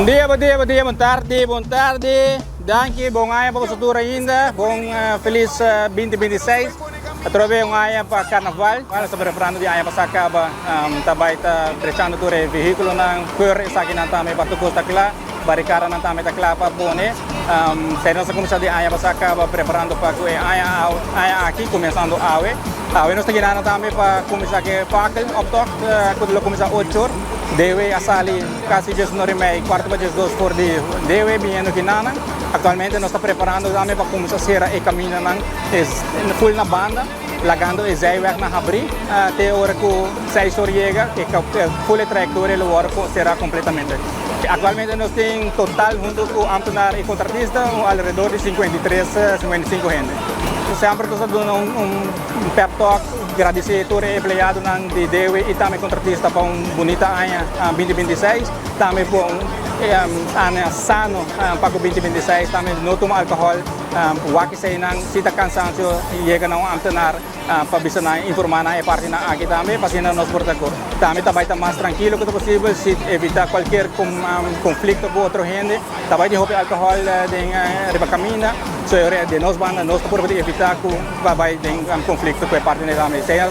Bon dia, bon dia, bon dia, bon tardi, bon tardi. Danki, bon aña pa boso tur ainda. Bon felis 2026. Atrobe un aña pa carnaval. Nos ta preparando di aña pasa caba. Ta bay ta drechando tur e vehiculonan. Keur esakinan tambe pa tur cos ta cla. Baricadanan tambe ta cla pa pone. Sey nos a cuminsa di aña pasa caba preparando pa cu e aña aña aki cuminsando awe. Awe nos ta yinando tambe pa cuminsa cu e fakkel optocht cu lo cuminsa ocho or. Dewe a sali casi diesunor y mei, cuarto pa diesdos for di Dewe biniendo Kinana. Actualmente nos ta preparando tambe pa cuminsa cera e camindanan full na banda, lagando e zijwegnan habri te ora cu seis or yega e full e trayectoria lo wordo cera completamente. Actualmente nos tin total hunto cu ambtenaar y contratista alrededor di 53, 55 hende. Semper nos ta duna un pep talk. Gradisí tur e empleadonan di Dewe i tambe kontratista pa un bunita aña 2026. Tambe pa un aña sano pa ku 2026. Tambe no tuma alkohòl, wak eseinan. Si ta kansansio yega na un ámtenar pa bisa nan, informá nan e partinan aki tambe pa asina nos por ta ku. Tambe ta bai ta mas trankilo ku ta posibel si evitá kualkier konflikto ku otro hende. Ta bai tin hopi alkohòl den riba kaminda. So e ora di nos banda nos ta purba di evitá ku. Pa bai den konflikto ku e parti di tambe. Esei a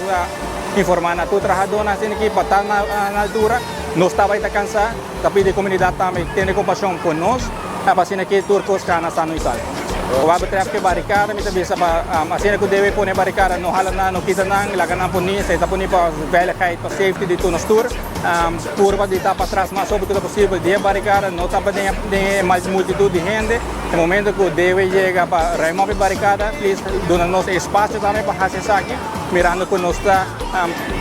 informá na tur trahadónan asina ki pa ta na altura. Nos ta bai ta kansá, ta pidi komunidat tambe tene kompashon ku nos pa asina ki tur kos kana sano i salvo. Wak betrèf ku e barikada mi ta bisa pa asina ku debe pone barikada no hala nan, no kita nan, laga nan poni. Esei ta poni pa veiligheid, pa safety di tur nos tur. Purba di ta patras mas hopi ku ta posibel di e barikada, no tapa den e multitut di hende. E momento ku debe yega pa ruim op e barikada, please duna nos e espasio tambe pa hasi esaki, mirando ku nos ta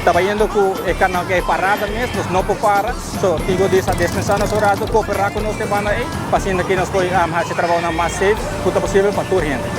ta bayendo ku e kanal ku e parada mes, nos no por para, so tin ku disa despensa nos un rato, koperá ku nos e banda ei, pa asina ki nos por hasi e trabounan mas safe ku ta posibel pa tur hende.